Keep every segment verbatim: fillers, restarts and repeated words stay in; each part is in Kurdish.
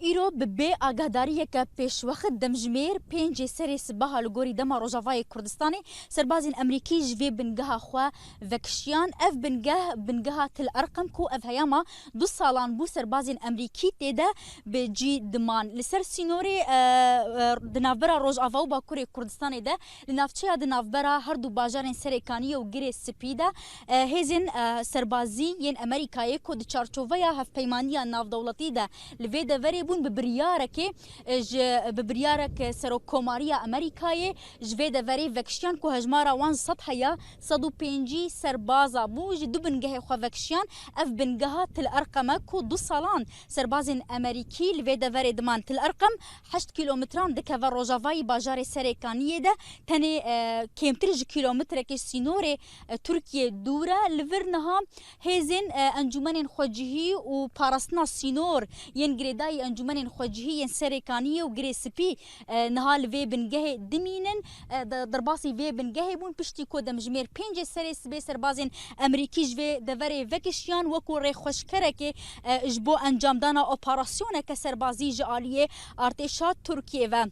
Îro bi bê agahdariyeke pêşwext demjimêr pêncê serê sibaha li gorî dema Rojavayê Kurdistanê serbazên Amerîkî ji vê bingeha xwe vekişiyan. Ev bingeh, bingeha Til Erqem ku ev heyama du salan bû serbazên Amerîkî tê de bi cî diman. Li ser sînorê, e, e, di navbera Rojava û Bakurê Kurdistanê de, li navçeya di navbera her du bajarên Serêkaniyê û Girê Spî de, e, hêzên, e, serbazî yên Amerîkayê ku di çarçoveya hevpeymaniya navdewletî de li vê deverê bûn, bi biryarekê, e, ji, bi biryarek Serokkomariya Amerîkayê ji vê deverê vekişiyan ku hejmara wan sed heya, sed û pêncî serbaza bû. Ji du bingehê xwe vekişiyan. Ev bingeha Til Erqem e ku du salan serbazên Amerîkî li vê deverê diman. Til Erqem heşt kîlometran dikeve rojavayî bajarê Serêkaniyê de. Tenê, e, kêmtir ji kîlometrekê sînorê, e, Tirkiyê dûr e. Li vir niha hêzên, e, encûmenên xwecihî û parastina sînor yên girêdayî encûmenên xwecihî yên Serêkaniyê û Girê Spî, e, niha li vê bingehê dimînin. E, de-, derbasî vê bingehê bûn piştî ku demjimêr pêncê serê sibê serbazên Amerîkî ji vê deverê vekişiyan wekû rêxweşkerekê, e, ji bo encamdana operasyoneke serbazî ji aliyê artêşa Tirkiyê ve.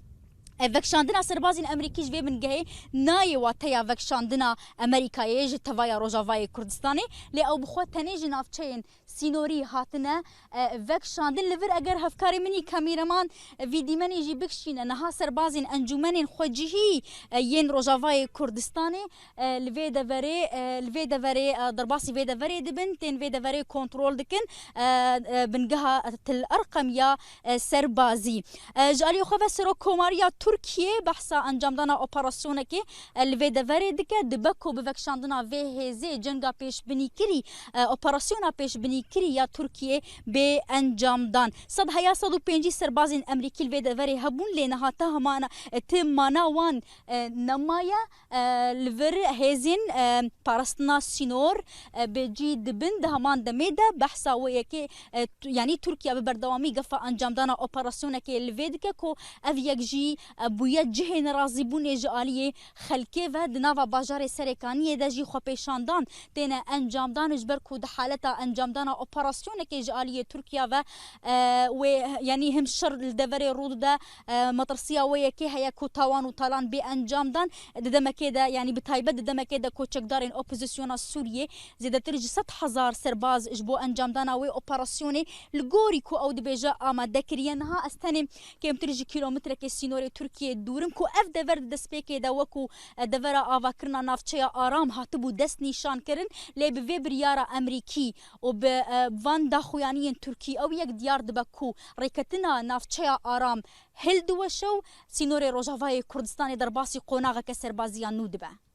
E, vekişandina serbazên Amerîkî ji vê bingehê nayê wateya vekişandina Amerîkayê ji tevaya Rojavayê Kurdistanê, lê ew bi xwe tenê ji navçeyên sînorî hatine, e, vekişandin. Li vir eger hevkarê min î kamîreman, e, vî dîmenê jî bikişîne, niha serbazên encûmenên xwecihî, e, yên Rojavayê Kurdistanê, e, li vê deverê, e, li vê deverê, e, derbasî vê deverê dibin, tên vê deverê kontrol dikin, e, e, bingeha Til Erqem ya, e, serbazî. E, ji aliyê xwe ve Serokkomariya Tirkiyê behsa encamdana operasyonekê, e, li vê deverê dike, dibe ku bi vekişandina vê hêzê cenga pêşbinîkirî, e, operasyona pêşbinîkirî ya Tirkiyê bê encamdan. Sed heya sed û pêncî serbazên Amerîkî li vê deverê hebûn, lê niha ta hemana, e, ti mana wan, e, nemaye. E, li vir hêzên, e, parastina sînor, e, bi cî dibin. Di heman demê de behsa wê yekê, e, tu-, yanî Tirkiye bi berdewamî gefa encamdana operasyonekê li vê dike ku ev yek jî, e, bûye cihê nerazîbûnê ji aliyê xelkê ve. Di nava bajarê Serêkaniyê de jî xwepêşandan têne encamdan, ji ber ku di haleta encamdana operasyonekê ji aliyê Tirkiye ve, e, wê, yanî him şer li deverê rû dide, e, metirsiya wê yekê heye ku tawan û talan bê encamdan. Di demekê de, yanî bi taybet di demekê de ku çekdarên opozisyona Sûriyê zêdetir ji sed hezar serbaz ji bo encamdana wê operasyonê li gorî ku ew dibêje amade kiriye. Niha ez tenê kêmtir ji kîlometrekê sînorê Tirkiyê dûr im ku ev dever di destpêkê de wekû, e, devera avakirina navçeya aram hatibû dest nîşan kirin, lê bi vê biryara Amerîkî û bi, e, van daxuyaniyên Tirkî ew yek diyar dibe ku rêketina navçeya aram hildiweşe û sînorê Rojavayê Kurdistanê derbasî qonaxeke serbaziya nû dibe.